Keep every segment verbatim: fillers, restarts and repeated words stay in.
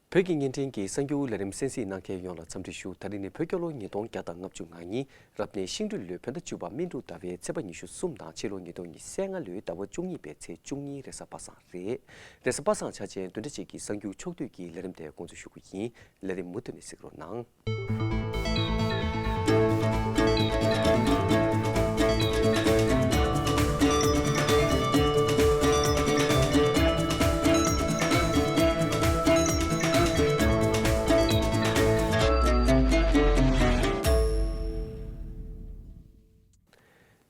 བོད་ཀྱི་བརྙན་འཕྲིན་གྱི་གསར་འགྱུར་ལས་རིམ་གསན་གཟིགས་གནང་མཁན་ཡོངས་ལ་འཚམས་འདྲི་ཞུ། ད་རིང་ནི་བོད་རྒྱལ་ལོ་ཉིས་སྟོང་བརྒྱ་དང་ལྔ་བཅུ་ང་གཉིས། རབ་གནས་ཤིང་སྦྲུལ་ལོའི་བོད་ཟླ་བཅུ་པ་སྨིན་དྲུག་ཟླ་བའི་ཚེས་པ་ཉི་ཤུ་གསུམ་དང་ཕྱི་ལོ་ཉིས་སྟོང་ཉི་ཤུ་རྩ་ལྔ་ལོའི་ཟླ་བ་བཅུ་གཉིས་པའི་ཚེས་བཅུ་གཉིས་རེས་གཟའ་པ་སངས་རེད། རེས་གཟའ་པ་སངས་འཆར་ཅན་བདུན་ཕྲག་གཅིག་གི་གསར་འགྱུར་ཕྱོགས་བསྡུས་ཀྱི་ལས་རིམ་དེ་འགོ་འཛུགས་ཞུ་གི་ཡིན། ལས་རིམ་མུ་མཐུད་ནས་གཟིགས་རོགས་གནང་།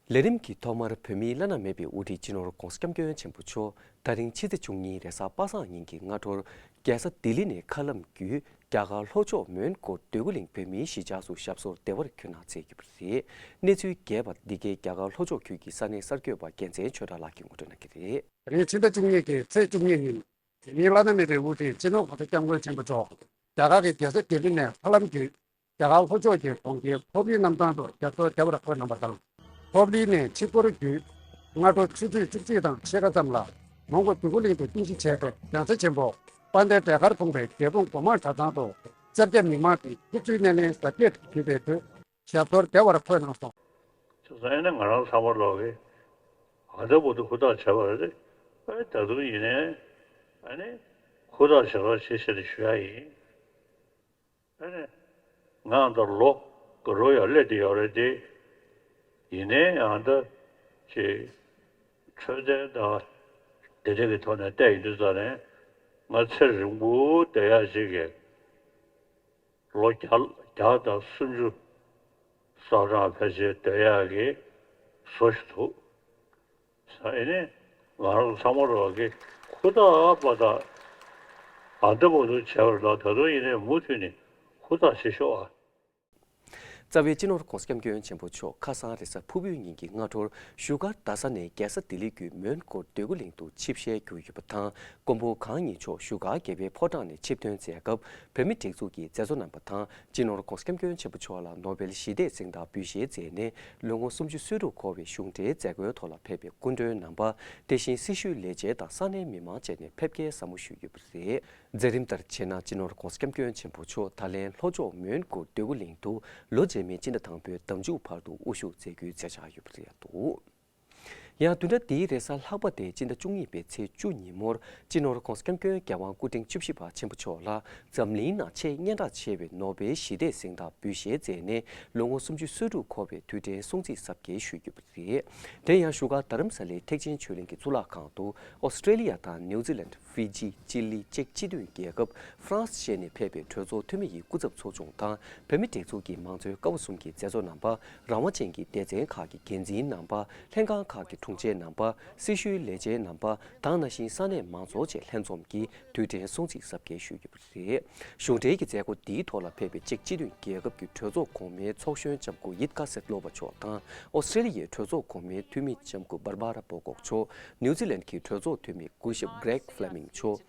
ལས་རིམ་གྱི་ཐོག་མར་བོད་མིའི་བླ་ན་མེད་པའི་དབུ་ཁྲིད་སྤྱི་ནོར་༧གོང་ས་༧སྐྱབས་མགོན་ཆེན་པོ་མཆོག་ད་རིང་ཕྱི་ཚེས་བཅུ་གཉིས་རེས་གཟའ་པ་སངས་ཉིན་གྱི་སྔ་དྲོར་རྒྱལ་ས་ལྡི་ལི་ནས་མཁའ་ལམ་བརྒྱུད་རྒྱ་གར་ལྷོ་ཕྱོགས་མོན་གྷོ་འདོད་རྒུ་གླིང་བོད་མིའི་གཞིས་ཆགས་སུ་ཞབས་སོར་བདེ་བར་འཁོད་གནང་མཛད་ཡོད་པ་རེད། གནས་ཚུལ་རྒྱས་པ་འདི་གའི་རྒྱ་གར་ལྷོ་ཕྱོགས་ཁུལ་གྱི་ས་གནས་གསར་འགོད་པ་རྒྱལ་མཚན་ཆོས་གྲགས་ལགས་ཀྱིས་ངོ་སྤྲོད་གནང་གི་རེད། ད་རིང་ཕྱི་ཟླ་བཅུ་གཉིས་ཀྱི་ཚེས་བཅུ་གཉིས་ཉིན། དེ་ཉིན་བླ་ན་མེད་པའི་དབུ་ཁྲིད་སྤྱི་ནོར་༧གོང་ས་༧སྐྱབས་མགོན་ཆེན་པོ་མཆོག་རྒྱ་གར་གྱི་རྒྱལ་ས་ལྡི་ལི་ནས་མཁའ་ལམ་བརྒྱུད། རྒྱ་གར་ལྷོ་ཕྱོགས་ཀྱི་གྲོང་ཁྱེར་ཕོབ་ལི་གནམ་ཐང་དུ་རྒྱ་མཚོ་བདེ་བར་འཁོད་གནང་བ་དང་། ཕོབ་ལི་ནས་ཆིབས་འཁོར་བརྒྱུད། སྔ་དྲོ་ཆུ་ཚོད་བཅུ་གཅིག་དང་ཕྱེད་ཀ་ཙམ་ལ་མོན་གྷོ་འདོད་རྒུ་གླིང་དུ་རྟེན་གཞི་བྱས་པའི་གདན་ས་ཆེན་པོ་དཔལ་ལྡན་འབྲས་དཀར་སྤུངས་པའི་རྒྱལ་སྤུངས་སྒོ་མང་གྲྭ་ཚང་དུ་བཅོ་བརྒྱད་མི་མང་གིས་ཆིབས་བསྒྱུར་སྣེ་ལེན་གཟབ་རྒྱས་ཞུས་པའི་ཁྲོད། ཞབས་སོར་བདེ་བར་འཁོད་གནང་སོང་། བྱས་ཙང་ཨ་ནི་ང་རང་ཚང་མ་ལོག་གིས་ཨ་ད་བར་དུ་ཧུར་ཐག་བྱས་པ་རེད། ཨ་ད་དུང་ཡིན་ནའི་ཨ་ནི་ཧུར་ཐག་བྱེད་རོགས་བྱེད་ཟེར་ནས་ཞུ་ཡ་ཡིན། ཨ་ནི་ང་ཨ་ད་ལོ་ག་རོ་ཡར་སླེབས་བསྡད་ཡོད་རེད་དེ། ཡིན་ནའི་ཨ་ད་ཅིག་འཕྲོད་བསྟེན་དང་དེ་འདྲ་གི་ཐོག་ནས་བལྟས་ཡོང་དུས་ཙ་ནས་ང་ཚེ་རིང་པོ་བསྡད་ཡ་ཞིག་གི་ལོ་བརྒྱ་བརྒྱ་དང་སུམ་ཅུ་སོ་གྲངས་ཕལ་ཆེར་སྡོད་ཡག་གི་བཟོ་ཞིག་འདུག་ཨེ་ནི་ང་རང་ཚང་མ་རོགས་ཀྱིས་ཧུར་ཐག་པ་དང་ཨ་འདྲ་པོ་འདུག་བྱས་པ་ལ་ད་དུང་ཡིན་ནའི་མུ་མཐུད་ནས་ཧུར་ཐག་བྱེད་ཤོག་ཨ། རྩ་བའི་སྤྱི་ནོར་༧གོང་ས་༧སྐྱབས་མགོན་ཆེན་པོ་མཆོག་ཁ་སང་རེས་གཟའ་ཕུར་བུའི་ཉིན་གྱི་སྔ་དྲོར་བཞུགས་སྒར་རྡ་ས་ནས་རྒྱལ་ས་ལྡི་ལི་བརྒྱུད་མོན་གྷོ་འདོད་རྒུ་གླིང་དུ་ཆིབས་ཞལ་བསྒྱུར་ཡོད་པ་དང་། མགོན་པོ་གང་ཉིད་མཆོག་བཞུགས་སྒར་རྒྱལ་བའི་ཕོ་བྲང་ནས་ཆིབས་ཐོན་མཛད་སྐབས་བོད་མི་སྒྲིག་འཛུགས་ཀྱི་མཛད་གཙོ་རྣམ་པ་དང་། སྤྱི་ནོར་༧གོང་ས་༧སྐྱབས་མགོན་ཆེན་པོ་མཆོག་ལ་ནོ་བེལ་ཞི་བདེའི་གཟེངས་རྟགས་འབུལ་བཞེས་མཛད་ནས། ལོ་ངོ་སུམ་ཅུ་སོ་དྲུག་འཁོར་བའི་གཞུང་འབྲེལ་མཛད་སྒོའི་ཐོག་ལ་ཕེབས་པའི་སྐུ་མགྲོན་རྣམ་པ། དེ་བཞིན་སྲི་ཞུའི་ལས་བྱེད་དང་ས་གནས་མི་མང་བཅས་ནས་ཕེབས་སྐྱེལ་ཟབ་མོ་ཞུས་ཡོད་པ་རེད། མཛད་རིམ་ལྟར་བྱས་ན། སྤྱི་ནོར་༧གོང་ས་༧སྐྱབས་མགོན་ཆེན་པོ་མཆོག་ད་ལན་ལྷོ་ཕྱོགས་མོན་གྷོ་འདོད་རྒུ་གླིང་དུ་ལོ་རྗེས་མའི་སྤྱི་ཟླ་དང་པོའི་ཟླ་མཇུག་བར་དུ་དབུ་བཞུགས་མཛད་རྒྱུའི་མཛད་འཆར་ཡོད་པ་རེད་འདུག་ཡང་བདུན་ཕྲག་འདིའི་རེས་གཟའ་ལྷག་པ་སྟེ་སྤྱི་ཟླ་བཅུ་གཉིས་པའི་ཚེས་བཅུ་ཉིན་མོར་སྤྱི་ནོར་༧གོང་ས་༧སྐྱབས་མགོན་རྒྱལ་དབང་སྐུ་ཕྲེང་བཅུ་བཞི་པ་ཆེན་པོ་མཆོག་ལ་འཛམ་གླིང་ནང་ཆེས་སྙན་གྲགས་ཆེ་བའི་ནོ་བེལ་ཞི་བདེའི་གཟེངས་རྟགས་འབུལ་བཞེས་མཛད་ནས་ལོ་ངོ་སུམ་ཅུ་སོ་དྲུག་འཁོར་བའི་དུས་དྲན་སྲུང་བརྩི་གཟབ་རྒྱས་ཞུས་ཡོད་པ་རེད། དེ་ཡང་བཞུགས་སྒར་རྡ་རམ་ས་ལའི་ཐེག་ཆེན་ཆོས་གླིང་གི་གཙུག་ལག་ཁང་དུ་ཨོ་སི་ཀྲེ་ལི་ཡ་དང་ནིའུ་ཛི་ལན། ཧྥི་ཇི། ཅི་ལི་བཅས་སྤྱི་མཐུན་རྒྱལ་ཁབ་ཧྥ་རན་སི་བཅས་ནས་ཕེབས་པའི་གྲོས་ཚོགས་འཐུས་མི་ཡི་སྐུ་ཚབ་ཚོགས་ཆུང་དང་། བོད་མི་སྒྲིག་འཛུགས་ཀྱི་མང་གཙོའི་ཀ་བ་གསུམ་གྱི་མཛད་གཙོ་རྣམ་པ། རང་དབང་ཅན་གྱི་སྡེ་ཚན་ཁག་གི་འགན་འཛིན་རྣམ་པ། ལྷན་ཁང་ཁག་གི་དྲུང་ཆེ་རྣམ་པ། སྲི་ཞུའི་ལས་བྱེད་རྣམ་པ་དང་། ནང་བཞིན་ས་གནས་མང་ཚོགས་བཅས་ལྷན་འཛོམས་ཀྱིས་དུས་དྲན་སྲུང་བརྩི་གཟབ་རྒྱས་ཞུས་ཡོད་པ་རེད། གཞུང་འབྲེལ་གྱི་མཛད་སྒོ་འདིའི་ཐོག་ལ་ཕེབས་པའི་ཅེཀ་སྤྱི་མཐུན་རྒྱལ་ཁབ་ཀྱི་གྲོས་ཚོགས་གོང་མའི་ཚོགས་གཞོན་ལྕམ་སྐུ་ཡིད་ཀ་སེ་ཏི་ལོ་བ་མཆོག་དང་། ཨོ་སི་ཀྲེ་ལི་ཡའི་གྲོས་ཚོགས་གོང་མའི་འཐུས་མི་ལྕམ་སྐུ་བྷར་བྷ་ར་པོ་ཀོག་མཆོག་ནིའུ་ཛི་ལན་གྱི་གྲོས་ཚོགས་འཐུས་མི་སྐུ་ཞབས་གྷི་རེག་ཧྥི་ལེ་མིང་མཆོག་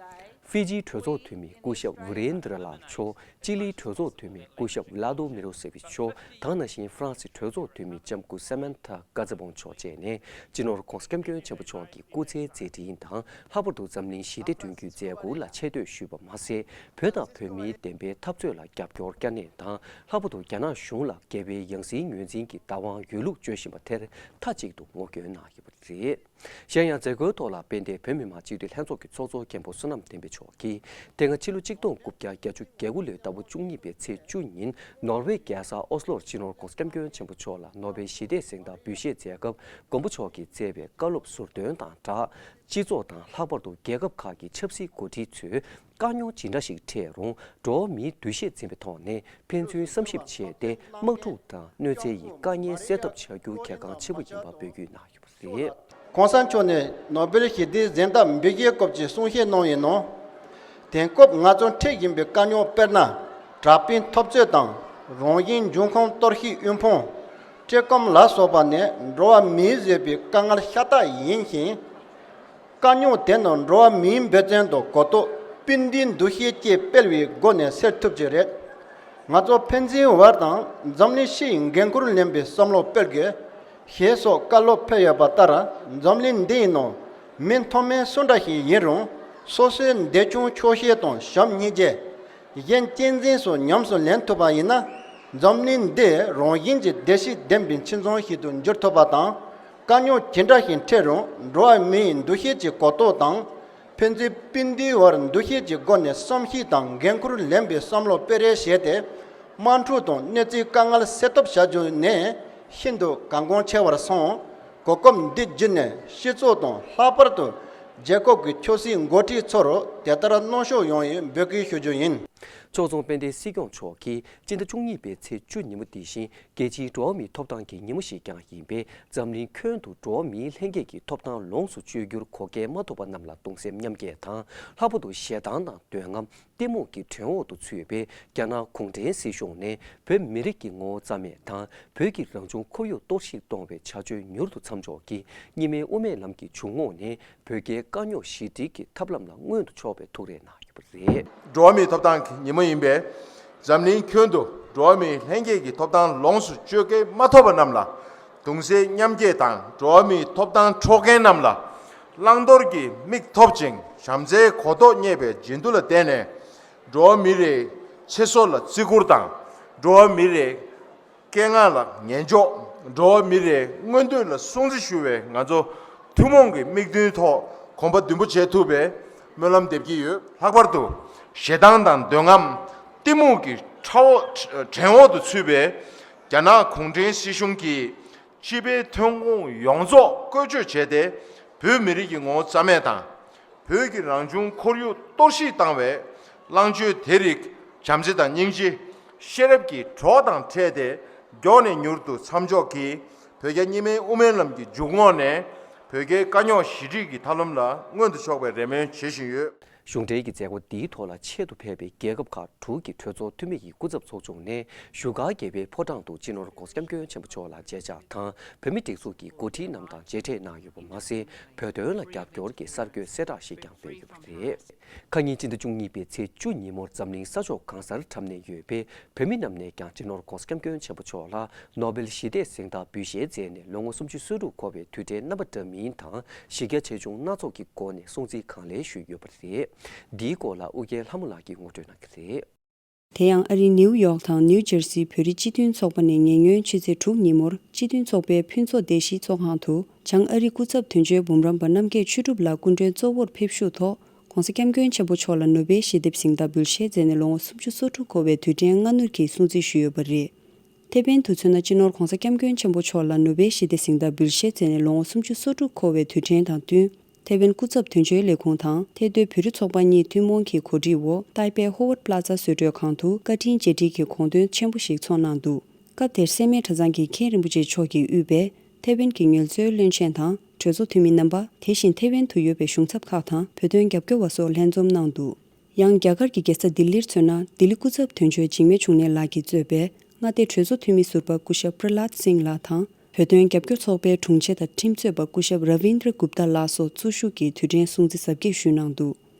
ཧྥི་ཇིའི་གྲོས་ཚོགས་འཐུས་མི་སྐུ་ཞབས་ཝི་རེན་དྲ་ལལ་མཆོག་ཅི་ལིའི་གྲོས་ཚོགས་འཐུས་མི་སྐུ་ཞབས་ལ་དོ་མི་རོ་སེ་ཝིཆ་མཆོག་དང་། ནང་བཞིན་ཧྥ་རན་སིའི་གྲོས་ཚོགས་འཐུས་མི་ལྕམ་སྐུ་སེ་མན་ཐ་ཀ་ཛི་བོང་མཆོག་བཅས་ནས་སྤྱི་ནོར་༧གོང་ས་༧སྐྱབས་མགོན་ཆེན་པོ་མཆོག་གི་སྐུ་ཚེའི་མཛད་འཕྲིན་དང་། ལྷག་པར་དུ་འཛམ་གླིང་ཞི་བདེ་བསྐྲུན་རྒྱུའི་མཛད་ཁུར་ལ་ཆེ་བསྟོད་ཞུས་པ་མ་ཟད། བོད་དང་བོད་མིའི་བདེན་པའི་འཐབ་རྩོད་ལ་རྒྱབ་སྐྱོར་བསྐྱར་ནན་དང་། ལྷག་པར་དུ་རྒྱ་ནག་གཞུང་ལ་འགལ་བའི་ཡང་སྲིད་ངོས་འཛིན་གྱི་བདག་དབང་ཡོད་ལུགས་བརྗོད་བཞིན་པ་དེར་མཐའ་གཅིག་ཏུ་ངོ་སྐྱོན་གནང་ཡོད་པ་རེད། གཞན་ཡང་མཛད་སྒོའི་ཐོག་ལ་དཔལ་ལྡན་བོད་མི་མང་སྤྱི་འཐུས་ལྷན་ཚོགས་ཀྱི་ཚོགས་གཙོ་མཁན་པོ་བསོད་ནམས་བསྟན་འཕེལ་མཆོག་གིས། དེ་སྔ་ཕྱི་ལོ་གཅིག་སྟོང་དགུ་བརྒྱ་བརྒྱད་ཅུ་གྱ་དགུ་ལོའི་ཟླ་བ་བཅུ་གཉིས་པའི་ཚེས་བཅུ་ཉིན་ནོར་ཝེ་རྒྱལ་ས་ཨོ་སི་ལོར་སྤྱི་ནོར་༧གོང་ས་༧སྐྱབས་མགོན་ཆེན་པོ་མཆོག་ལ་ནོ་བེལ་ཞི་བདེའི་གཟེངས་རྟགས་འབུལ་བཞེས་མཛད་སྐབས། མགོན་པོ་མཆོག་གིས་བསྩལ་བའི་བཀའ་སློབ་ཟུར་འདོན་དང་སྦྲགས། སྤྱི་ཚོགས་དང་། ལྷག་པར་དུ་རྒྱལ་ཁབ་ཁག་གི་ཆབ་སྲིད་འགོ་ཁྲིད་ཚོས་དཀའ་རྙོག་ཇི་འདྲ་ཞིག་འཕྲད་རུང་། འགྲོ་བ་མིའི་འདུ་ཤེས་འཛིན་པའི་ཐོག་ནས་ཕན་ཚུན་བསམ་ཞིབ་བྱས་ཏེ། དམག་འཁྲུག་དང་གནོད་འཚེ་ཡི་དཀའ་ངལ་སེལ་ཐབས་བྱ་རྒྱུ་གལ་འགངས་ཆེ་བོ་ཡིན་པ་འབོད་སྐུལ་གནང་ཡོད་པ་རེད། ༸གོང་ས་མཆོག་ནས་ནོ་བེལ་ཞི་བདེའི་གཟེངས་རྟགས་འབུལ་རྒྱུའི་སྐོར་གྱི་གསུང་བཤད་གནང་བའི་ནང་། དེང་སྐབས་ང་ཚོ་འཕྲད་བཞིན་པའི་དཀའ་རྙོག་དཔེར་ན། དྲག་པོའི་འཐབ་རྩོད་དང་། རང་བཞིན་འབྱུང་ཁམས་གཏོར་བཤིག་དབུལ་ཕོངས། བཀྲེས་སྐོམ་ལ་སོགས་པ་ནི་འགྲོ་བ་མིའི་བཟོས་པའི་དཀའ་ངལ་ཤ་སྟག་ཡིན་ཞིང་། དཀའ་རྙོག་དེ་ནི་འགྲོ་བ་མིའི་འབད་བརྩོན་དང་གོ་རྟོགས། སྤུན་ཟླའི་འདུ་ཤེས་བཅས་སྤེལ་བའི་སྒོ་ནས་སེལ་ཐུབ་ཀྱི་རེད། ང་ཚོ་ཕན་ཚུན་བར་དང་འཛམ་གླིང་སྤྱིའི་འགན་ཁུར་ལེན་པའི་བསམ་བློ་སྤེལ་དགོས། ཞེས་སོགས་བཀའ་སློབ་ཕེབས་ཡོད་པ་ལྟར། འཛམ་གླིང་འདིའི་ནང་མི་མཐོ་དམན་སུ་འདྲ་ཞིག་ཡིན་རུང་། སོ་སོའི་འདོད་ཆུང་ཆོག་ཤེས་དང་བྱམས་སྙིང་རྗེ། གཞན་གཅེས་འཛིན་སོགས་ཉམས་སུ་ལེན་ཐུབ་པ་ཡིན་ན། འཛམ་གླིང་འདི་རང་བཞིན་གྱིས་བདེ་སྐྱིད་ལྡན་པའི་ཁྱིམ་ཚང་ཞིག་ཏུ་འགྱུར་ཐུབ་པ་དང་། དཀའ་རྙོག་ཇི་འདྲ་ཞིག་འཕྲད་རུང་འགྲོ་བ་མིའི་འདུ་ཤེས་ཀྱི་གོ་རྟོགས་དང་། ཕན་ཚུན་སྤུན་ཟླའི་བར་འདུ་ཤེས་ཀྱི་སྒོ་ནས་བསམ་ཤེས་དང་འགན་ཁུར་ལེན་པའི་བསམ་བློ་སྤེལ་རེས་བྱས་ཏེ། དམག་འཁྲུག་དང་གནོད་འཚེའི་དཀའ་ངལ་སེལ་ཐབས་བྱ་རྒྱུ་ནི་ཤིན་ཏུ་གལ་འགངས་ཆེ་བར་སོང་། གོ་སྐབས་འདི་བརྒྱུད་ནས་སྤྱི་ཚོགས་དང་ལྷག་པར་དུ་རྒྱལ་ཁབ་ཀྱི་ཆབ་སྲིད་འགོ་ཁྲིད་ཚོར་དེ་ལྟར་གནོན་ཤུགས་ཡོང་བའི་འབོད་སྐུལ་ཞུ་རྒྱུ་ཡིན། ཕྱོགས་མཚུངས་དཔལ་ལྡན་སྲིད་སྐྱོང་མཆོག་གིས་སྤྱི་ཟླ་བཅུ་གཉིས་པའི་ཚེས་བཅུ་ཉིན་མོ་འདི་བཞིན་རྒྱལ་སྤྱིའི་འགྲོ་བ་མིའི་ཐོབ་ཐང་གི་ཉིན་མོ་ཞིག་ཀྱང་ཡིན་པས། འཛམ་གླིང་ཁྱོན་དུ་འགྲོ་བ་མིའི་ལྷན་སྐྱེས་ཀྱི་ཐོབ་ཐང་ལོངས་སུ་སྤྱོད་རྒྱུར་གོ་སྐལ་མ་ཐོབ་པ་རྣམས་ལ་གདུང་སེམས་མཉམ་སྐྱེད་དང་། ལྷག་པར་དུ་ཞེ་སྡང་དང་འདོད་རྔམ། གཏི་མུག་གི་བྲན་འོག་ཏུ་ཚུད་པའི་རྒྱ་ནག་གུང་ཁྲན་སྲིད་གཞུང་ནས་བོད་མི་རིགས་ཀྱི་ངོ་བོ་རྩ་མེད་དང་། བོད་ཀྱི་རང་བྱུང་ཁོར་ཡུག་གཏོར་བཤིག་གཏོང་བའི་བྱ་སྤྱོད་མྱུར་དུ་མཚམས་འཇོག་གིས་གཉིས་སྨན་དབུ་མའི་ལམ་གྱི་འཇུག་ངོགས་ནས་བོད་རྒྱའི་དཀའ་རྙོག་ཞི་འགྲིག་གི་ཐབས་ལམ་ལ་མངོན་དུ་ཕྱོགས་པའི་ཐུགས་རེ་གནང་ཡོད་པ་རེད། འགྲོ་བ་མིའི་ཐོབ་ཐང་གི་ཉིན་མོ་ཡིན་པས། འཛམ་གླིང་ཁྱོན་དུ་འགྲོ་བ་མིའི་ལྷན་སྐྱེས་ཀྱི་ཐོབ་ཐང་ལོངས་སུ་སྤྱོད་སྐལ་མ་ཐོབ་པ་རྣམས་ལ་གདུང་སེམས་མཉམ་སྐྱེད་དང་། འགྲོ་བ་མིའི་ཐོབ་ཐང་འཕྲོག་མཁན་རྣམས་ལ་བླང་དོར་གྱི་མིག་ཐོབ་ཅིང་བྱམས་བརྩེའི་གོ་རྟོགས་རྙེད་པའི་བརྗེད་འདུ་ལ་བརྟེན་ནས། འགྲོ་བ་མི་རེའི་ཚེ་སྲོག་ལ་བརྩི་བཀུར་དང་། འགྲོ་བ་མི་རེའི་སྐད་ངག་ལ་ཉན་འཇོག་འགྲོ་བ་མི་རེའི་མངོན་འདོད་ལ་སྲུང་བརྩི་ཞུ་བའི་ང་ཚོ་ཐུན་མོང་གི་དམིགས་འདུན་ཐོག་གོམ་པ་མདུན་སྤོ་བྱེད་ཐུབ་པའི་སྨོན་ལམ་འདེབས་ཀྱི་ཡོད། ལྷག་པར་དུ་ཞེ་སྡང་དང་འདོད་རྔམ། གཏི་མུག་གི་ཁྲ་འོག་བྲན་འོག་ཏུ་ཚུད་པའི་རྒྱ་ནག་གུང་ཁྲན་སྲིད་གཞུང་གིས་སྤྱི་པའི་ཐོན་ཁུངས་ཡོངས་རྫོགས་བཀོལ་སྤྱོད་བྱས་ཏེ། བོད་མི་རིགས་ཀྱི་ངོ་བོ་རྩ་མེད་དང་། བོད་ཀྱི་རང་བྱུང་ཁོར་ཡུག་གཏོར་བཤིག་བཏང་བའི་གླེང་བརྗོད་དེ་རིགས་བྱམས་བརྩེ་དང་སྙིང་རྗེ། ཤེས་རབ་ཀྱི་གྲོགས་དང་འཕྲད་དེ། མགྱོགས་ནས་མྱུར་དུ་མཚམས་འཇོག་གིས་བོད་རྒྱ་གཉིས་སྨན་དབུ་མའི་ལམ་གྱི་འཇུག་ངོགས་ནས་བོད་རྒྱའི་དཀའ་རྙོག་ཞི་འགྲིག་གི་ཐབས་ལམ་ལ་མངོན་དུ་ཕྱོགས་པའི་རེ་སྨོན་བྱེད་བཞིན་ཡོད། གཞུང་འབྲེལ་གྱི་མཛད་སྒོ་འདིའི་ཐོག་ལ་ཆེད་དུ་ཕེབས་པའི་རྒྱལ་ཁབ་ཁག་དྲུག་གི་གྲོས་ཚོགས་འཐུས་མི་ཡི་སྐུ་ཚབ་ཚོགས་ཆུང་ནས་བཞུགས་སྒར་རྒྱལ་བའི་ཕོ་བྲང་དུ་སྤྱི་ནོར་༧གོང་ས་༧སྐྱབས་མགོན་ཆེན་པོ་མཆོག་ལ་མཇལ་བཅར་དང་། བོད་མིའི་སྒྲིག་འཛུགས་ཀྱི་འགོ་ཁྲིད་རྣམས་དང་མཇལ་འཕྲད་གནང་ཡོད་པ་མ་ཟད། བོད་དོན་ལ་རྒྱབ་སྐྱོར་གྱི་གསར་འགོད་གསལ་བསྒྲགས་ཤིག་ཀྱང་སྤེལ་ཡོད་པ་རེད། ཁ་ཉིན་སྤྱི་ཟླ་བཅུ་གཉིས་པའི་ཚེས་བཅུ་ཉིན་མོར་འཛམ་གླིང་ས་ཕྱོགས་གང་སར་འཁྲབ་གནས་ཡོད་པའི་བོད་མི་རྣམས་ནས་ཀྱང་སྤྱི་ནོར་༧གོང་ས་༧སྐྱབས་མགོན་ཆེན་པོ་མཆོག་ལ་ནོ་བེལ་ཞི་བདེའི་གཟེངས་རྟགས་འབུལ་བཞེས་མཛད་ནས་ལོ་ངོ་སུམ་ཅུ་སོ་དྲུག་འཁོར་བའི་དུས་དྲན་རྣམ་པ་འདྲ་མིན་དང་། གཞི་རྒྱ་ཆེ་ཆུང་སྣ་ཚོགས་ཀྱི་སྒོ་ནས་སྲུང་བརྩི་གང་ལེགས་ཞུས་ཡོད་པ་རེད། འདིའི་སྐོར་ལ་ཨུ་རྒྱན་ལྷ་མོ་ལགས་ཀྱིས་ངོ་སྤྲོད་གནང་གི་རེད། དེ་ཡང་ཨ་རིའི་ནིའུ་ཡོག་དང་ནིའུ་ཇར་སིའི་བོད་རིགས་སྤྱི་མཐུན་ཚོགས་པ་ནས་ཉེ་སྔོན་ཕྱི་ཚེས་དྲུག་ཉིན་མོར་སྤྱི་མཐུན་ཚོགས་པའི་ཕུན་ཚོགས་སྡེ་བཞིའི་ཚོགས་ཁང་དུ་བྱང་ཨ་རིའི་སྐུ་ཚབ་དོན་གཅོད་འབུམ་རམས་པ་རྣམ་རྒྱལ་ཆོས་གྲུབ་ལགས་སྐུ་མགྲོན་གཙོ་བོར་ཕེབས་བཞུགས་ཐོག ༸གོང་ས་༸སྐྱབས་མགོན་ཆེན་པོ་མཆོག་ལ་ནོ་བེལ་ཞི་བདེའི་གཟེངས་རྟགས་འབུལ་བཞེས་མཛད་ནས་ལོ་ངོ་སུམ་ཅུ་སོ་དྲུག་འཁོར་བའི་དུས་དྲན་སྔ་སྣུར་གྱིས་སྲུང་བརྩི་ཞུས་ཡོད་པ་རེད། ཐེ་ཝན་དུ་མཚོན་ན་སྤྱི་ནོར་༸གོང་ས་༸སྐྱབས་མགོན་ཆེན་པོ་མཆོག་ལ་ནོ་བེལ་ཞི་བདེའི་གཟེངས་རྟགས་འབུལ་བཞེས་མཛད་ནས་ལོ་ངོ་སུམ་ཅུ་སོ་དྲུག་འཁོར་བའི་དུས་དྲན་དང་བསྟུན། ཐེ་ཝན་སྐུ་ཚབ་དོན་གཅོད་ལས་ཁུངས་དང་ཐེ་སྡོད་བོད་རིགས་ཚོགས་པ་གཉིས་ཐུན་མོང་གིས་གོ་སྒྲིག་འོག་ཏཱའི་པེའི་ཧོ་ཝར་པླ་ཛ་བཟོ་གྲྭའི་ཁང་དུ་བཀའ་དྲིན་རྗེས་དྲན་གྱི་དགོངས་དོན་ཆེན་པོ་ཞིག་ཚོགས་གནང་འདུག་སྐབས་དེར་སེར་སྨད་གྲྭ་ཚང་གི་མཁན་རིན་པོ་ཆེ་མཆོག་གིས་དབུས་པའི་ཐེ་ཝན་གྱི་ངལ་རྩོལ་བློན་ཆེན་དང་གྲོས་ཚོགས་འཐུས་མི་རྣམ་པ། དེ་བཞིན་ཐེ་ཝན་དུ་ཡོད་པའི་གཞུང་ཚབ་ཁག་དང་བོད་དོན་རྒྱབ་སྐྱོར་བ་སོགས་ལྷན་འཛོམས་གནང་འདུག་ཡང་རྒྱ་གར་གྱི་རྒྱལ་ས་ལྡི་ལིར་མཚོན་ན་ལྡི་ལི་སྐུ་ཚབ་དོན་གཅོད་འཇིགས་མེད་འབྱུང་གནས་ལགས་ཀྱིས་གཙོས་པའི་མངའ་སྡེའི་གྲོས་ཚོགས་འཐུས་མི་ཟུར་པ་སྐུ་ཞབས་པྲ་ལཱད་སིང་ལགས་དང་། བོད་དོན་རྒྱབ་སྐྱོར་ཚོགས་པའི་དྲུང་ཆེ་དང་ཁྲིམས་རྩོད་པ་སྐུ་ཞབས་ར་བིན་དྲ་གུབ་ཏཱ་ལགས་སོགས་གཙོ་བཞུགས་ཀྱིས་དུས་དྲན་སྲུང་བརྩི་གཟབ་རྒྱས་ཞུས་གནང་འདུག་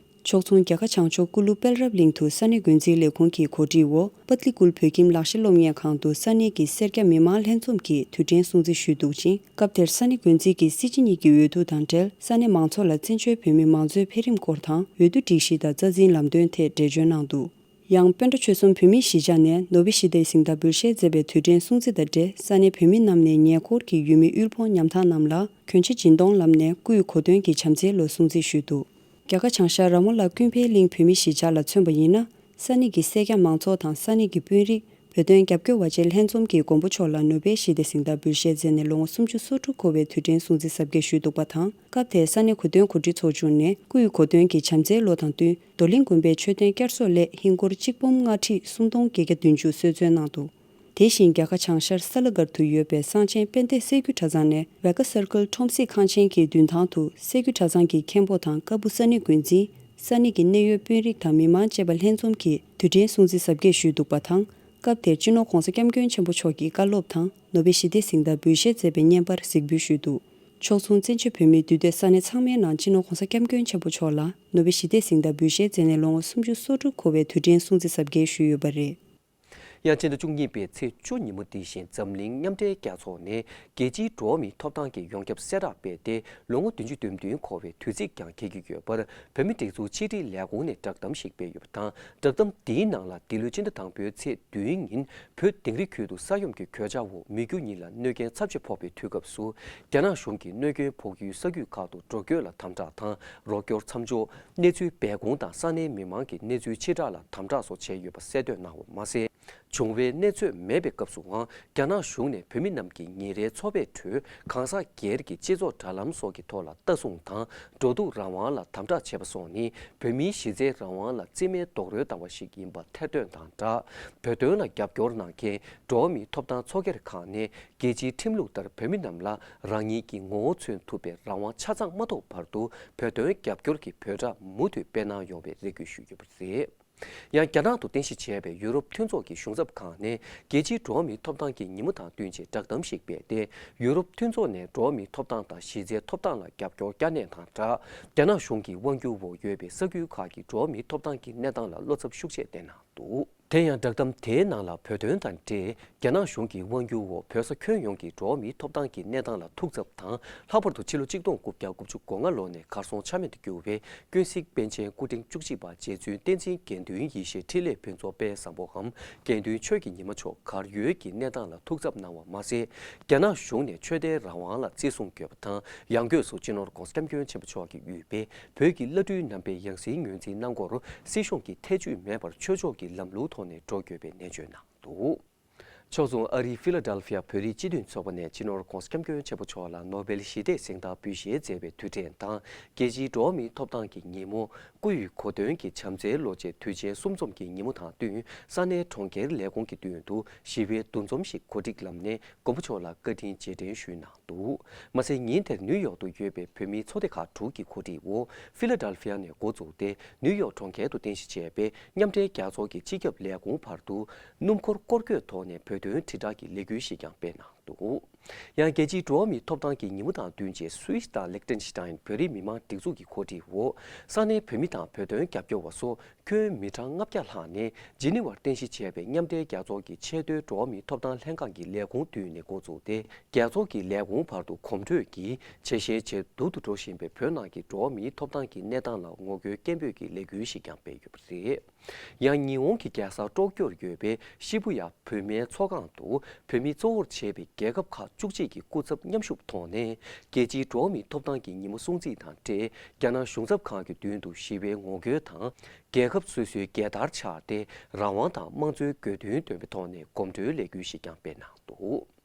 ཕྱོགས་མཚུངས་རྒྱ་གར་བྱང་ཕྱོགས་ཀུ་ལུ་དཔལ་རབ་གླིང་དུ་ས་གནས་འགོ་འཛིན་ལས་ཁུངས་ཀྱི་གོ་སྒྲིག་འོག་པཏ་ལི་ཀུལ་བོད་ཁྱིམ་ལག་ཤེས་སློབ་གཉེར་ཁང་དུ་ས་གནས་ཀྱི་སེར་སྐྱ་མི་མང་ལྷན་འཛོམས་ཀྱིས་དུས་དྲན་སྲུང་བརྩི་ཞུས་འདུག་ཅིང་། སྐབས་དེར་ས་གནས་འགོ་འཛིན་གྱིས་སྲིད་སྤྱི་གཉིས་ཀྱི་འོས་བསྡུ་དང་འབྲེལ་ས་གནས་མང་ཚོགས་ལ་བཙན་བྱོལ་བོད་མིའི་མང་གཙོའི་འཕེལ་རིམ་སྐོར་དང་འོས་བསྡུ་སྒྲིག་གཞི་དང་རྩ་འཛིན་ལམ་སྟོན་ཐད་འགྲེལ་བརྗོད་གནང་འདུག་ཡང་། པཎ་ཌ་ཆོལ་གསུམ་བོད་མིའི་གཞིས་ཆགས་ནས་ནོ་བེལ་ཞི་བདེའི་གཟེངས་རྟགས་འབུལ་བཞེས་མཛད་པའི་དུས་དྲན་སྲུང་བརྩི་དང་འབྲེལ་ས་གནས་བོད་མི་རྣམས་ནས་ཉེ་འཁོར་གྱི་ཡུལ་མི་དབུལ་ཕོངས་ཉམ་ཐག་རྣམས་ལ་གྱོན་ཆས་སྦྱིན་གཏོང་ལམ་ནས་སྐུའི་གོ་སྟོན་གྱི་བྱམས་བརྩེའི་ལོ་སྲུང་བརྩི་ཞུས་འདུག་རྒྱ་གར་བྱང་ཤར་ར་མོ་ལ་ཀུན་ཕན་གླིང་བོད་མིའི་གཞིས་ཆགས་ལ་མཚོན་པ་ཡིན་ན། ས་གནས་ཀྱི་སེར་སྐྱ་མང་ཚོགས་དང་ས་གནས་ཀྱི་དཔོན་རིགས། བོད་དོན་རྒྱབ་སྐྱོར་བ་བཅས་ལྷན་འཛོམས་ཀྱིས་མགོན་པོ་མཆོག་ལ་ནོ་བེལ་ཞི་བདེའི་གཟེངས་རྟགས་འབུལ་བཞེས་མཛད་ནས་ལོ་ངོ་སུམ་ཅུ་སོ་དྲུག་འཁོར་བའི་དུས་དྲན་སྲུང་བརྩི་གཟབ་རྒྱས་ཞུས་འདུག་པ་དང་། སྐབས་དེར་ས་གནས་གོ་སྟོན་གོ་སྒྲིག་ཚོགས་ཆུང་ནས་སྐུའི་གོ་སྟོན་གྱི་བྱམས་བརྩེའི་ལོ་དང་བསྟུན། རྡོར་གླིང་དགོན་པའི་མཆོད་རྟེན་བསྐྱར་གསོ་སླད་ཧིན་སྒོར་གཅིག་འབུམ་ལྔ་ཁྲི་སུམ་སྟོང་བརྒྱད་བརྒྱ་བདུན་ཅུ་གསོལ་སྩོལ་གནང་འདུག་དེ་བཞིན་རྒྱ་གར་བྱང་ཤར་ས་ལ་གར་དུ་ཡོད་པའི་གསང་ཆེན་དཔལ་ལྡན་སེ་འགུ་གྲྭ་ཚང་ནས་ཝེ་ཀ་སར་ཀལ་ཁྲོམ་གཟིགས་ཁང་ཆེན་གྱི་མདུན་ཐང་དུ་སེ་འགུ་གྲྭ་ཚང་གི་མཁན་པོ་དང་ཀ་སྦུག་ས་གནས་འགོ་འཛིན། ས་གནས་ཀྱི་གནད་ཡོད་དཔོན་རིགས་དང་མི་མང་བཅས་པ་ལྷན་འཛོམས་ཀྱིས་དུས་དྲན་སྲུང་བརྩི་གཟབ་རྒྱས་ཞུས་འདུག་པ་དང་། སྐབས་དེར་སྤྱི་ནོར་༸གོང་ས་༸སྐྱབས་མགོན་ཆེན་པོ་མཆོག་གི་བཀའ་སློབ་དང་ནོ་བེལ་ཞི་བདེའི་གཟེངས་རྟགས་འབུལ་བཞེས་མཛད་པའི་བརྙན་པར་གཟིགས་འབུལ་ཞུས་འདུག་ཕྱོགས་མཚུངས་བཙན་བྱོལ་བོད་མིའི་འདུས་སྡོད་ས་གནས་ཚང་མའི་ནང་སྤྱི་ནོར་༸གོང་ས་༸སྐྱབས་མགོན་ཆེན་པོ་མཆོག་ལ་ནོ་བེལ་ཞི་བདེའི་གཟེངས་རྟགས་འབུལ་བཞེས་མཛད་ནས་ལོ་ངོ་སུམ་ཅུ་སོ་དྲུག་འཁོར་བའི་དུས་དྲན་སྲུང་བརྩི་གཟབ་རྒྱས་ཞུས་ཡོད་པ་རེད། ཡང་སྤྱི་ཟླ་བཅུ་གཉིས་པའི་ཚེས་བཅུ་ཉིན་མོ་འདི་བཞིན་འཛམ་གླིང་མཉམ་འབྲེལ་རྒྱལ་ཚོགས་ནས་རྒྱལ་སྤྱིའི་འགྲོ་བ་མིའི་ཐོབ་ཐང་གི་ཡོངས་ཁྱབ་གསལ་བསྒྲགས་སྤེལ་ཏེ། ལོ་ངོ་བདུན་ཅུ་དོན་བདུན་འཁོར་བའི་དུས་ཚིགས་ཀྱང་འཁེལ་གྱི་ཡོད་པར། བོད་མིའི་སྒྲིག་འཛུགས་ཕྱི་དྲིལ་ལས་ཁུངས་ནས་བསྒྲགས་གཏམ་ཞིག་སྤེལ་ཡོད་པ་དང་། བསྒྲགས་གཏམ་འདིའི་ནང་ལ། འདི་ལོའི་སྤྱི་ཟླ་དང་པོའི་ཚེས་བདུན་ཉིན་བོད་དིང་རི་ཁུལ་དུ་ས་ཡོམ་གྱི་གོད་ཆག་འོག་མི་རྒྱུ་གཉིས་ལ་གནོད་སྐྱོན་ཚབས་ཆེ་ཕོག་པའི་དུས་སྐབས་སུ། རྒྱ་ནག་གཞུང་གིས་གནོད་སྐྱོན་ཕོག་ཡུལ་ས་ཁུལ་ཁག་ཏུ་འགྲོ་སྐྱོད་ལ་དམ་དྲག་དང་། རོགས་སྐྱོར་མཚམས་འཇོག། གནས་ཚུལ་སྦས་སྐུང་དང་ས་གནས་མི་མང་གི་གནས་ཚུལ་ཕྱིར་བསྒྲགས་ལ་དམ་དྲག་སོགས་བྱས་ཡོད་པ་གསལ་སྟོན་གནང་བ་མ་ཟད། བྱུང་བའི་གནས་ཚོད་མེད་པའི་སྐབས་སུའང་། རྒྱ་ནག་གཞུང་ནས་བོད་མི་རྣམས་ཀྱི་ཉིན་རེའི་འཚོ་བའི་ཁྲོད་གང་ཟག་སྒེར་གྱི་སྤྱི་ཚོགས་དྲ་ལམ་སོགས་ཀྱི་ཐོག་ལ་ལྟ་སྲུང་དང་། འགྲོ་འདུག་རང་དབང་ལ་དམ་དྲག་བྱས་པ་སོགས་ནི། བོད་མིའི་གཞི་རྩའི་རང་དབང་ལ་རྩིས་མེད་རྡོག་རོལ་བཏང་བ་ཞིག་ཡིན་པ་ཐེར་འདོན་དང་སྦྲགས། བོད་དོན་ལ་རྒྱབ་སྐྱོར་གནང་མཁན་འགྲོ་བ་མིའི་ཐོབ་ཐང་ཚོགས་སྒེར་ཁག་ནས། རྒྱལ་སྤྱིའི་ཁྲིམས་ལུགས་ལྟར་བོད་མི་རྣམས་ལ་རང་ཉིད་ཀྱི་ངོ་བོ་མཚོན་ཐུབ་པའི་རང་དབང་ཆ་ཚང་མ་ཐོབ་བར་དུ། བོད་དོན་རྒྱབ་སྐྱོར་གྱི་འབོད་སྒྲ་མུ་མཐུད་སྤེལ་གནང་ཡོང་བའི་རེ་སྐུལ་ཞུས་ཡོད་པ་རེད། ཡང་རྒྱ་ནག་ཏུ་རྟེན་གཞི་བྱས་པའི་ཡུ་རོབ་མཐུན་ཚོགས་ཀྱི་གཞུང་ཚབ་ཁང་ནས། རྒྱལ་སྤྱིའི་འགྲོ་བ་མིའི་ཐོབ་ཐང་གི་ཉིན་མོ་དང་བསྟུན་ཆེད་བསྒྲགས་གཏམ་ཞིག་སྤེལ་ཏེ། ཡུ་རོབ་མཐུན་ཚོགས་ནས་འགྲོ་བ་མིའི་ཐོབ་ཐང་དང་གཞི་རྩའི་ཐོབ་ཐང་ལ་རྒྱབ་སྐྱོར་བསྐྱར་ནན་དང་སྦྲགས། རྒྱ་ནག་གཞུང་གི་དབང་སྒྱུར་འོག་ཡོད་པའི་ས་ཁུལ་ཁག་གི་འགྲོ་བ་མིའི་ཐོབ་ཐང་གི་གནས་སྟངས་ལ་བློ་འཚབ་ཤུགས་ཆེ་བསྟན་གནང་འདུག། དེ་ཡང་བསྒྲགས་གཏམ་དེའི་ནང་ལ། བོད་དོན་དང་འབྲེལ། རྒྱ་ནག་གཞུང་གི་དབང་སྒྱུར་འོག་བོད་ས་ཁྱོན་ཡོངས་ཀྱི་འགྲོ་བ་མིའི་ཐོབ་ཐང་གི་གནས་སྟངས་ལ་ཐུགས་འཚབ་དང་། ལྷག་པར་དུ་ཕྱི་ལོ་ཆིག་སྟོང་དགུ་བརྒྱ་དགུ་བཅུ་གོ་ལྔ་ལོ་ནས་གར་སོང་ཆ་མེད་དུ་གྱུར་བའི་ཀུན་གཟིགས་པཎ་ཆེན་སྐུ་ཕྲེང་བཅུ་གཅིག་པ་རྗེ་བཙུན་བསྟན་འཛིན་དགེ་འདུན་ཡེ་ཤེས་འཕྲིན་ལས་ཕུན་ཚོགས་དཔལ་བཟང་པོའམ་དགེ་འདུན་ཆོས་ཀྱི་ཉི་མ་མཆོག་གར་ཡོད་ཀྱི་གནས་སྟངས་ལ་ཐུགས་འཚབ་གནང་བ་མ་ཟད། རྒྱ་ནག་གཞུང་ནས་ཆོས་དད་རང་དབང་ལ་བརྩི་སྲུང་དགོས་པ་དང་། ཡང་སྒོས་སུ་སྤྱི་ནོར་༧གོང་ས་༧སྐྱབས་མགོན་ཆེན་པོ་མཆོག་གིས་དབུས་པའི་བོད་ཀྱི་བླ་སྤྲུལ་རྣམ་པས་ཡང་སྲིད་ངོས་འཛིན་གནང་སྐོར། སྲིད་གཞུང་གི་ཐེ་བྱུས་མེད་པར་ཆོས་ཕྱོགས་ཀྱི་ལམ་ལུགས་ཐོག་ནས་འགྲོ་དགོས་པའི་ནན་བརྗོད་གནང་འདུག། ཕྱོགས་མཚུངས་ཨ་རིའི་ཕི་ལ་ཌེལ་ཕི་ཡ་བོད་རིགས་སྤྱི་མཐུན་ཚོགས་པ་ནས་སྤྱི་ནོར་༧གོང་ས་༧སྐྱབས་མགོན་ཆེན་པོ་མཆོག་ལ་ནོ་བེལ་ཞི་བདེའི་གཟེངས་རྟགས་འབུལ་བཞེས་མཛད་པའི་དུས་དྲན་དང་། རྒྱལ་སྤྱིའི་འགྲོ་བ་མིའི་ཐོབ་ཐང་གི་ཉིན་མོ། སྐུ་ཡི་གོ་སྟོན་གྱི་བྱམས་བརྩེའི་ལོ་བཅས་དུས་ཆེན་གསུམ་འཛོམས་ཀྱི་ཉིན་མོ་དང་བསྟུན། ས་གནས་གྲོང་ཁྱེར་ལས་ཁུངས་ཀྱི་མདུན་དུ་ཞི་བའི་འདུ་འཛོམས་ཤིག་གོ་སྒྲིག་ལམ་ནས་མགོན་པོ་མཆོག་ལ་བཀའ་དྲིན་རྗེས་དྲན་ཞུས་གནང་འདུག། མ་ཟད། ཉིན་དེར་ནིའུ་ཡོག་ཏུ་ཡོད་པའི་བོད་མིའི་ཚོགས་སྡེ་ཁག་དྲུག་གི་གོ་སྒྲིག་འོག་ཕི་ལ་ཌེལ་ཕི་ཡ་ནས་འགོ་བཙུགས་ཏེ། ནིའུ་ཡོག་གྲོང་ཁྱེར་དུ་རྟེན་གཞི་བྱས་པའི་མཉམ་འབྲེལ་རྒྱལ་ཚོགས་ཀྱི་སྤྱི་ཁྱབ་ལས་ཁུངས་བར་དུ། སྣུམ་འཁོར་སྐོར་སྐྱོད་ཐོག་ནས་བོད་དོན་དྲིལ་བསྒྲགས་ཀྱི་ལས་འགུལ་ཞིག་ཀྱང་སྤེལ་གནང་འདུག། ཡང་། རྒྱལ་སྤྱིའི་འགྲོ་བ་མིའི་ཐོབ་ཐང་གི་ཉིན་མོ་དང་བསྟུན་ཆེད། སུད་སི་དང་ལིག་ཏེན་ཤི་ཏཱན་བོད་རིགས་མི་མང་སྒྲིག་འཛུགས་ཀྱི་གོ་སྒྲིག་འོག་ས་གནས་བོད་མི་དང་བོད་དོན་རྒྱབ་སྐྱོར་བ་སོགས་ཁྱོན་མི་གྲངས་ལྔ་བརྒྱ་ལྷག་ནས་ཇི་ནི་ཝར་རྟེན་གཞི་བྱས་པའི་མཉམ་འབྲེལ་རྒྱལ་ཚོགས་ཀྱི་ཆེས་མཐོའི་འགྲོ་བ་མིའི་ཐོབ་ཐང་ལྷན་ཁང་གི་ལས་ཁུངས་མདུན་ནས་འགོ་བཙུགས་ཏེ། རྒྱལ་ཚོགས་ཀྱི་ལས་ཁུངས་བར་དུ་གོམ་བགྲོད་ཀྱིས་ཇེ་ཞན་ཇེ་སྡུག་ཏུ་འགྲོ་བཞིན་པའི་བོད་ནང་གི་འགྲོ་བ་མིའི་ཐོབ་ཐང་གི་གནས་སྟངས་ལ་ངོ་རྒོལ་སྐད་འབོད་ཀྱི་ལས་འགུལ་ཞིག་ཀྱང་སྤེལ་ཡོད་པ་རེད། ཡང་། ཉི་ཧོང་གི་རྒྱལ་ས་ཀྲོ་ཀྱོར་ཡོད་པའི་ཤི་བུ་ཡ་བོད་མིའི་ཚོགས་ཁང་དུ། བོད་མི་གཙོ་བོར་བྱས་པའི་རྒྱལ་ཁབ་ཁག་བཅུ་གཅིག་གི་སྐུ་ཚབ་མཉམ་ཞུགས་ཐོག་ནས། རྒྱལ་སྤྱིའི་འགྲོ་བ་མིའི་ཐོབ་ཐང་གི་ཉིན་མོ་སྲུང་བརྩི་དང་འབྲེལ། རྒྱ་ནག་གཞུང་ཚབ་ཁང་གི་མདུན་དུ་ཞི་བའི་ངོ་རྒོལ་དང་། རྒྱལ་ཁབ་སོ་སོའི་རྒྱལ་དར་འཕྱར་ཏེ། རང་དབང་དང་དམངས་གཙོའི་དགོས་འདུན་འདོན་པའི་ཐོག་ནས་གོམ་བགྲོད་ལས་འགུལ་ཞིག་ཀྱང་སྤེལ་གནང་འདུག།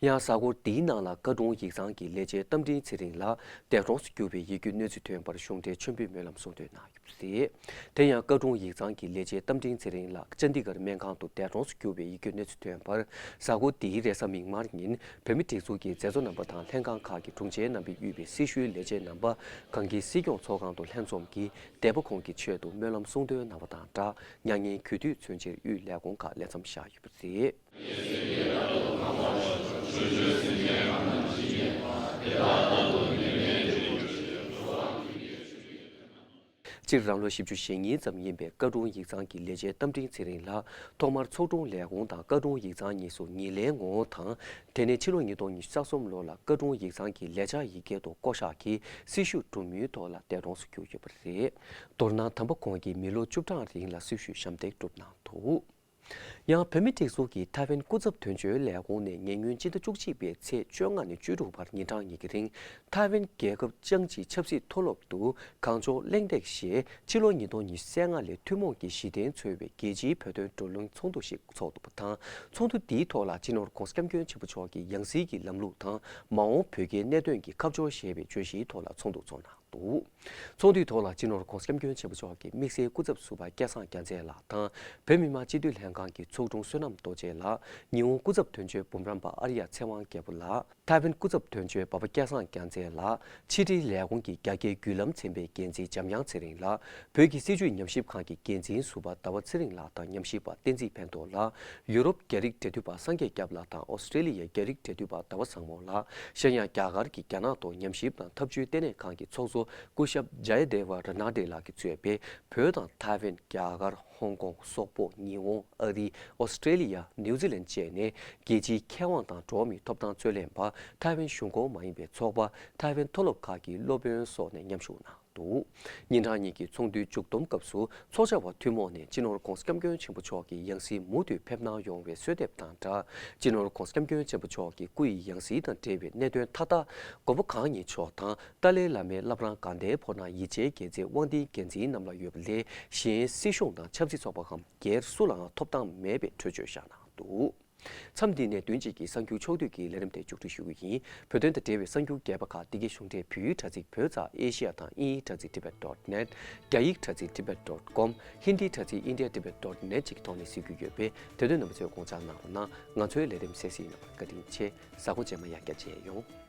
ཡང་། གཟའ་འཁོར་འདིའི་ནང་ལ་བཀའ་དྲུང་ཡིག་ཚང་གི་ལས་བྱེད་རྟ་མགྲིན་ཚེ་རིང་ལགས་འདས་གྲོངས་སུ་གྱུར་བའི་ཡིད་སྐྱོའི་གནས་ཚུལ་ཐོན་པར་གཞུང་འབྲེལ་མཆོད་འབུལ་སྨོན་ལམ་གསུང་འདོན་གནང་ཡོད་པ་རེད། དེ་ཡང་། བཀའ་དྲུང་ཡིག་ཚང་གི་ལས་བྱེད་རྟ་མགྲིན་ཚེ་རིང་ལགས་ཅན་དི་གར་སྨན་ཁང་དུ་འདས་གྲོངས་སུ་གྱུར་བའི་ཡིད་སྐྱོའི་གནས་ཚུལ་ཐོན་པར། གཟའ་འཁོར་འདིའི་རེས་གཟའ་མིག་དམར་ཉིན་བོད་མི་སྒྲིག་འཛུགས་ཀྱི་མཛད་གཙོ་རྣམ་པ་དང་ལྷན་ཁང་ཁག་གི་དྲུང་ཆེ་རྣམ་པས་དབུས་པའི་སྲི་ཞུའི་ལས་བྱེད་རྣམ་པ་གངས་སྐྱིད་སྲིད་སྐྱོང་ཚོགས་ཁང་དུ་ལྷན་འཛོམས་ཀྱིས་འདས་པ་ཁོང་གི་ཆེད་དུ་སྨོན་ལམ་གསུང་འདོན་གནང་བ་དང་སྦྲགས། མྱ་ངན་གུས་འདུད་མཚོན་ཕྱིར་དབུས་ལས་ཁུངས་ཁག་ལས་མཚམས་བཞག་ཡོད་པ་རེད། སྤྱིར། རང་ལོ་བཞི་བཅུ་ཞེ་གཉིས་ཙམ་ཡིན་པའི་བཀའ་དྲུང་ཡིག་ཚང་གི་ལས་བྱེད་རྟ་མགྲིན་ཚེ་རིང་ལགས་ཐོག་མར་ཚོགས་དྲུང་ལས་ཁུངས་དང་བཀའ་དྲུང་ཡིག་ཚང་གཉིས་སུ་ངེས་ལེན་ངོ་བོ་དང་། དེ་ནས་ཕྱི་ལོ་ཉིས་སྟོང་ཉི་ཤུ་རྩ་གསུམ་ལོ་ལ་བཀའ་དྲུང་ཡིག་ཚང་གི་ལས་བྱ་ཡི་སྐད་དུ་བསྐོ་བཞག་གིས་སྲི་ཞུ་གྲུབ་མུས་ཐོག་ལ་འདས་གྲོངས་སུ་གྱུར་ཡོད་པ་རེད། མདོར་ན། དམ་པ་ཁོང་གིས་མི་ལོ་བཅུ་གྲངས་རིང་ལ་སྲི་ཞུ་ཞབས་འདེགས་བསྒྲུབས་གནང་འདུག། ཡང་། བོད་མིའི་སྒྲིག་འཛུགས་ཀྱི་ཐའེ་ཝན་སྐུ་ཚབ་དོན་གཅོད་ལས་ཁུངས་ནས་ཉེ་སྔོན་སྤྱི་ཟླ་བཅུ་གཅིག་པའི་ཚེས་བཅོ་ལྔ་ནས་བཅུ་དྲུག་བར་ཉིན་གྲངས་གཉིས་ཀྱི་རིང་། ཐའེ་ཝན་རྒྱལ་ཁབ་ཅང་ཅིའི་ཆབ་སྲིད་མཐོ་སློབ་ཏུ་གངས་ལྗོངས་གླེང་སྟེགས་ཞེས་ཕྱི་ལོ་ཉིས་སྟོང་ཉི་ཤུ་རྩ་ལྔ་ལོའི་ཐུན་མོང་གི་གཞི་རྟེན་མཚོན་པའི་རྒྱལ་སྤྱིའི་བོད་དོན་བགྲོ་གླེང་ཚོགས་འདུ་ཞིག་ཚོགས་འདུ་པ་དང་། ཚོགས་འདུ་འདིའི་ཐོག་ལ་སྤྱི་ནོར་༧གོང་ས་༧སྐྱབས་མགོན་ཆེན་པོ་མཆོག་གི་ཡང་སྲིད་ཀྱི་ལམ་ལུགས་དང་། མ་འོངས་བོད་རྒྱའི་གནད་དོན་གྱི་ཁ་ཕྱོགས་ཞེས་པའི་བརྗོད་གཞིའི་ཐོག་ལ་ཚོགས་འདུ་ཚོགས་གནང་འདུག། ཚོགས་འདུའི་ཐོག་ལ་སྤྱི་ནོར་༧གོང་ས་༧སྐྱབས་མགོན་ཆེན་པོ་མཆོག་གི་དམིགས་བསལ་སྐུ་ཚབ་ཟུར་པ་སྐལ་བཟང་རྒྱལ་མཚན་ལགས་དང་། བོད་མི་མང་སྤྱི་འཐུས་ལྷན་ཁང་གི་ཚོགས་དྲུང་བསོད་ནམས་རྡོ་རྗེ་ལགས། ཉི་ཧོང་སྐུ་ཚབ་དོན་གཅོད་འབུམ་རམས་པ་ཨར་ཡ་ཚེ་དབང་རྒྱལ་པོ་ལགས། ཐའེ་ཝན་སྐུ་ཚབ་དོན་གཅོད་འབའ་པ་སྐལ་བཟང་རྒྱལ་མཚན་ལགས། ཕྱི་དྲིལ་ལས་ཁུངས་ཀྱི་རྒྱ་སྐྱེད་བརྒྱུད་ལམ་ཚན་པའི་འགན་འཛིན་འཇམ་དབྱངས་ཚེ་རིང་ལགས། བོད་ཀྱི་སྲིད་བྱུས་ཉམས་ཞིབ་ཁང་གི་འགན་འཛིན་ཟུར་པ་ཟླ་བ་ཚེ་རིང་ལགས་དང་ཉམས་ཞིབ་པ་བསྟན་འཛིན་ཕན་ཐོགས་ལགས། ཡུ་རོབ་རྒྱ་རིགས་འབྲེལ་མཐུད་པ་སངས་རྒྱས་སྐྱབས་ལགས་དང་ཨོ་སི་ཀྲེ་ལི་ཡའི་རྒྱ་རིགས་འབྲེལ་མཐུད་པ་ཟླ་བ་བཟང་མོ་ལགས། གཞན་ཡང་རྒྱ་གར་གྱི་རྒྱ་ནག་ཐོག་ཉམས་ཞིབ་དང་འཐབ་ཇུས་ལྟེ་གནས་ཁང་གི་ཚོགས་གཙོ་སྐུ་ཞབས་ཇ་ཡ་དེ་བ་ར་ནཱ་ཌེ་ལགས་ཀྱིས་གཙོས་པའི་བོད་དང་ཐའེ་ཝན། རྒྱ་གར། ཧོང་ཀོང་། སོག་པོ། ཉི་ཧོང་། ཨ་རི། ཨོ་སི་ཀྲེ་ལི་ཡ། ནིའུ་ཛི་ལན་བཅས་ནས་རྒྱལ་སྤྱིའི་མཁས་དབང་དང་འགྲོ་བ་མིའི་ཐོབ་ཐང་རྩོད་ལེན་པ། ཐའེ་ཝན་གཞུང་ཁོངས་མ་ཡིན་པའི་ཚོགས་པ། ཐའེ་ཝན་མཐོ་སློབ་ཁག་གི་སློབ་དཔོན་སོགས་ནས་མཉམ་ཞུགས་གནང་འདུག་ཉིན་གྲངས་གཉིས་ཀྱི་ཚོགས་འདུའི་མཇུག་བསྡོམས་སྐབས་སུ་ཚོགས་བཅར་བ་ཐུན་མོང་ནས་སྤྱི་ནོར་༧གོང་ས་༧སྐྱབས་མགོན་ཆེན་པོ་མཆོག་གི་ཡང་སྲིད་མུ་མཐུད་ཕེབས་གནང་ཡོང་བའི་གསོལ་འདེབས་དང་སྦྲགས། སྤྱི་ནོར་༧གོང་ས་༧སྐྱབས་མགོན་ཆེན་པོ་མཆོག་གི་སྐུ་ཡི་ཡང་སྲིད་དང་འབྲེལ་བའི་གནད་དོན་མཐའ་དག་མགོན་པོ་གང་ཉིད་མཆོག་དང་། ཏཱ་ལའི་བླ་མའི་བླ་བྲང་དགའ་ལྡན་ཕོ་བྲང་ཡིད་ཆེས་རྒྱལ་མཚན་དབང་ལྡན་རྒྱལ་མཚན་རྣམས་ལ་ཡོད་པ་ལས་གཞན་སྲིད་གཞུང་དང་ཆབ་སྲིད་ཚོགས་པ་གམ་སྒེར་སུ་ལའང་ཐོབ་ཐང་མེད་པའི་གྲོས་ཆོད་བཞག་གནང་འདུག་མཚམས་འདི་ནས་བདུན་གཅིག་གི་གསར་འགྱུར་ཕྱོགས་བསྡུས་ཀྱི་ལས་རིམ་དེ་མཇུག་སྒྲིལ་ཞུ་རྒྱུ་ཡིན། བོད་དོན་དང་འབྲེལ་བའི་གསར་འགྱུར་རྒྱས་པ་ཁག་འདི་གའི་གཞུང་འབྲེལ་བོད་ཡིག་དྲ་ཚིགས་བོད་ཙ་ཨེ་ཤི་ཡ་དང་དབྱིན་ཡིག་དྲ་ཚིགས་tibet dot net། རྒྱ་ཡིག་དྲ་ཚིགས་tibet dot com། ཧིན་དིའི་དྲ་ཚིགས་india tibet dot net་བཅས་ཀྱི་ཐོག་ནས་གཟིགས་རྒྱུ་ཡོད་པས་དེ་དོན་རྣམ་པ་ཚོས་དགོངས་འཇགས་གནང་རོགས་གནང་། ང་ཚོའི་ལས་རིམ་གསན་གཟིགས་གནང་བར་བཀའ་དྲིན་ཆེ། གཟའ་འཁོར་རྗེས་མ་ཡང་བསྐྱར་མཇལ་ཡོང་།